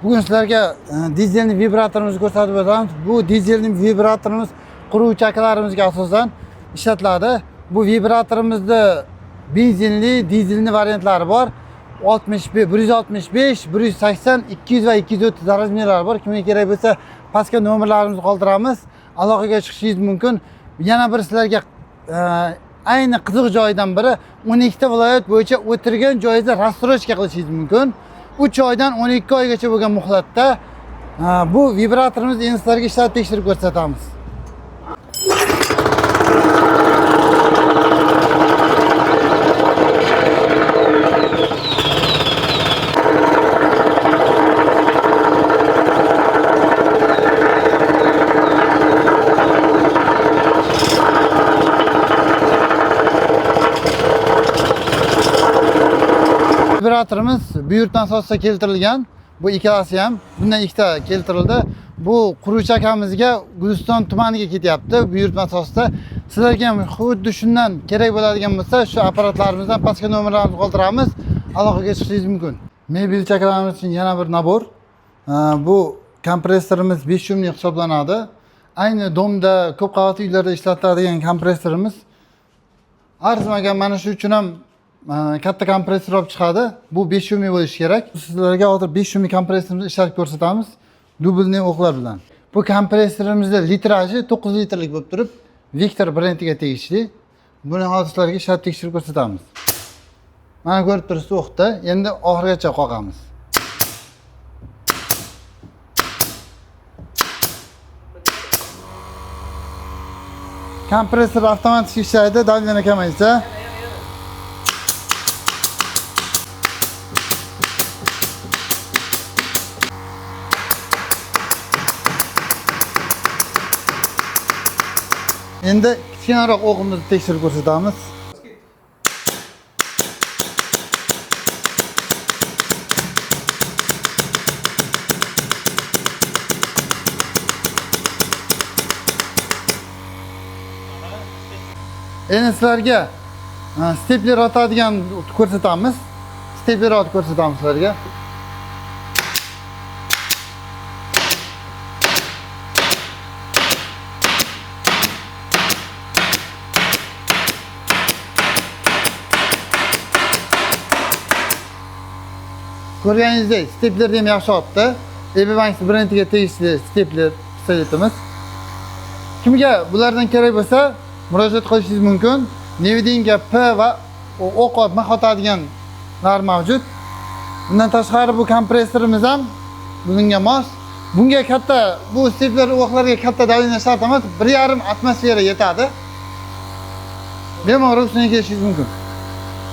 Bugun sizlarga dizelli vibratorimizni ko'rsatib o'tamiz. Bu dizelli vibratorimiz quruvchi chakalarimizga asosan ishlatiladi. Bu vibratorimizda benzinli, dizelli variantlari bor. 65, 165, 180, 200 va 230 razmerlari bor. Kimga kerak bo'lsa, pastga nomerlarimizni qoldiramiz. Aloqaga chiqishingiz mumkin. Yana bir sizlarga ayni qiziq joyidan biri 12 ta viloyat bo'yicha o'tirgan joyingizda рассрочка qilishingiz mumkin. 3 oydan 12 oygacha bo'lgan muhlatda bu vibratorimizni endi sizlarga ishlatib tekshirib ko'rsatamiz. Vibratorimiz buyurtma asosida keltirilgan. Bu ikkalasi ham bundan ikkita keltirildi. Bu quruvchi akamizga Guliston tumaniga ketyapti buyurtma asosida. Sizlarga ham xuddi shundan kerak bo'ladigan bo'lsa, shu apparatlarimizdan pastga nomerlarimizni qoldiramiz. Aloqaga chiqishingiz mumkin. Mebel chakalarimiz uchun yana bir nabor. Bu kompressorimiz 5 shumli hisoblanadi. Ayni domda ko'p qavatli uylarda ishlatiladigan kompressorimiz. Arzimagan mana shu uchun ham katta kompressor olib chiqadi. Bu 5 shumli bo'lishi kerak. Sizlarga hozir 5 shumli kompressorimizni ishlatib ko'rsatamiz. Dublni o'qlar bilan. Bu kompressorimizda litraji 9 litrlik bo'lib turib, Victor brendiga tegishli. Buni hozir sizlarga ishlatib tekshirib ko'rsatamiz. Mana ko'rib turibsiz o'qda. Endi oxirigacha qoqamiz. Kompressor avtomatik ishlaydi, давление kamaysa. Endi kichkinaroq o'qimizni tekshirib ko'rsatamiz. Endi sizlarga stepler otadigan ko'rsatamiz. Stepler otib ko'rsatamiz sizlarga. Ko'rganingizdek, steplerni ham yaxshi otdi. Ebibanks brendiga tegishli stepler pistoletimiz. Kimga bulardan kerak bo'lsa, murojaat qilishingiz mumkin. Nevidinga P va o'q mix otadiganlar mavjud. Bundan tashqari bu kompressorimiz ham bunga mos. Bunga katta, bu stepler o'qlarga katta давление shart emas, 1,5 atmosfera yetadi. Bemalol shunga kelishingiz mumkin.